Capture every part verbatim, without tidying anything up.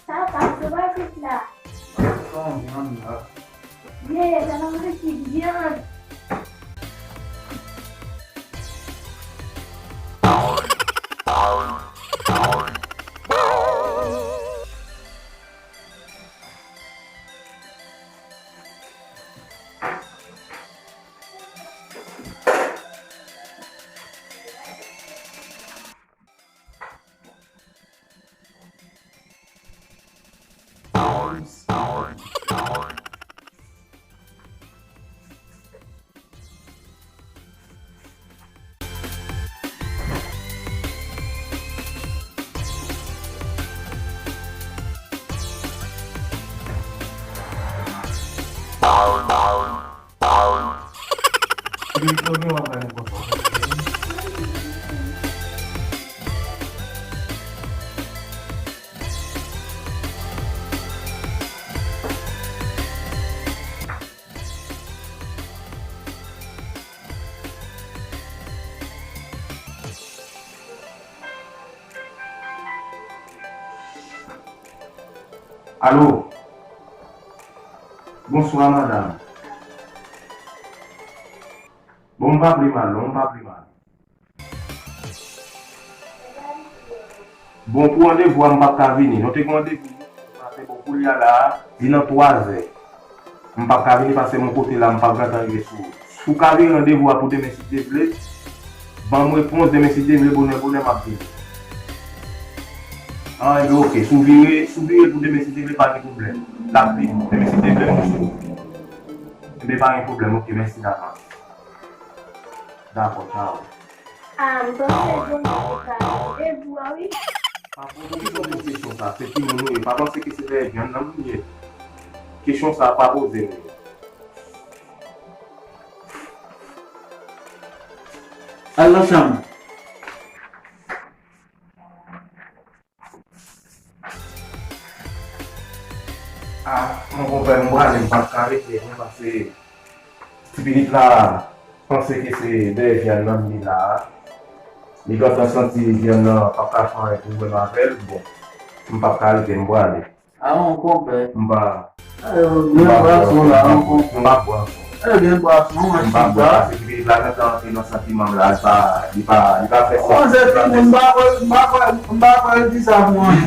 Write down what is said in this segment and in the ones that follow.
Papa, sou pa vit la. Konbyen la? Ye, sa nan manje vyann. Alo. Bonswa, madanm. Bon, m pa ple mal, non, m pa ple mal. Bon, pou randevou a, m p ap ka vini. Nou te gen randevou, paske bon, koulye a la, li nan twazè. M p ap ka vini paske m kote la, m p ap gentan rive sou ou. Si w ka vire randevou a pou demen, si Dye vle, ban m repons demen, si Dye vle, bonè, bonè, m ap vini. An, enben, oke. Si w vire, si w vire pou demen, si Dye vle, pa gen pwoblèm. L ap vini. Demen, si Dye vle, m sou ou. Enben, pa gen pwoblèm. Oke, mèsi davans. Dakò, tchao. A, m panse Bondye te ka randevou a, wi. Pa poze kesyon pou kesyon sa. Se timoun ou ye. Pa panse ke se dèyè vyann nan m ye. Kesyon sa pa poze m. Al nan chanm. A, mon konpè, m prale, m p ap ka rete, non, paske ti pitit la panse ke se dèyè vyann nan m li la a. Li gentan santi vyann nan p ap ka fè anyen pou mwen avè l. Bon, m p ap ka rete, m prale. A, mon konpè. M pa, m pa bwè ankò. M pa bwè ankò. E, gen bwason, mwen chita. M pa bwè, paske ti pitit la gentan antre nan santiman m la, li pa, li pa, li pa fè sans. Bon, se timoun, m pa kwè, m pa kwè, m pa kwè l di sa pou anyen. M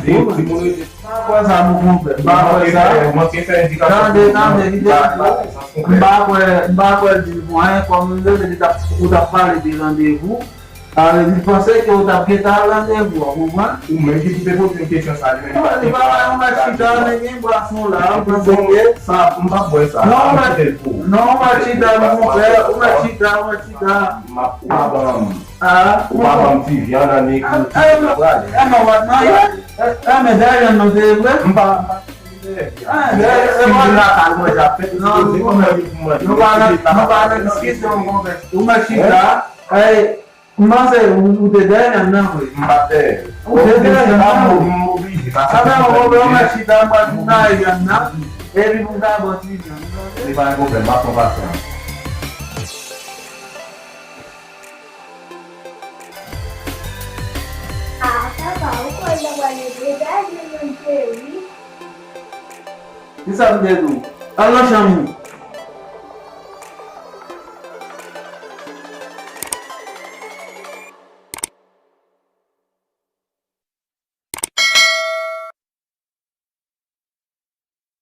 pa kwè sa, mon konpè. M pa kwè sa. Tande, tande, kite m di w. M pa kwè, m pa kwè l di l pou anyen, kòm li te di ou t ap pale de randevou. A, li panse ke ou t ap gentan al randevou a, ou konprann? Ou menm ki te poze m kesyon sa, li menm li pa bay yon mèt chita, men gen bwason la, ou panse ke sa, m p ap bwè sa. Non, ou mèt chita, mon frè, ou mèt chita, ou mèt chita. M ap, ou pa ban m. A, ou pa ban m ti vyann, annik ou ti vyann. E non, w ap manje. E, men dèyè vyann nan, se vre? M pa, m pa. A, dèyè, si m vin lakay mwen, ap fè ti poze, kòman li pou manje? Nou pa nan, nou pa nan diskisyon, mon frè. Ou mèt chita. M panse ou, ou te dèyè vyann nan, vre. M pa t dèyè. Ou te dèyè vyann nan, vre. M oblije, paske... A, men, ou konprann, ou mèt chita, m pral kare vyann nan, epi pou m ka ba w ti vyann. Se pa yon pwoblèm, m ap pran pasyans. A, papa, ou kwè l ta pral leve, dèyè vyann nan, wi. Kisa m te di w? Al nan chanm ou.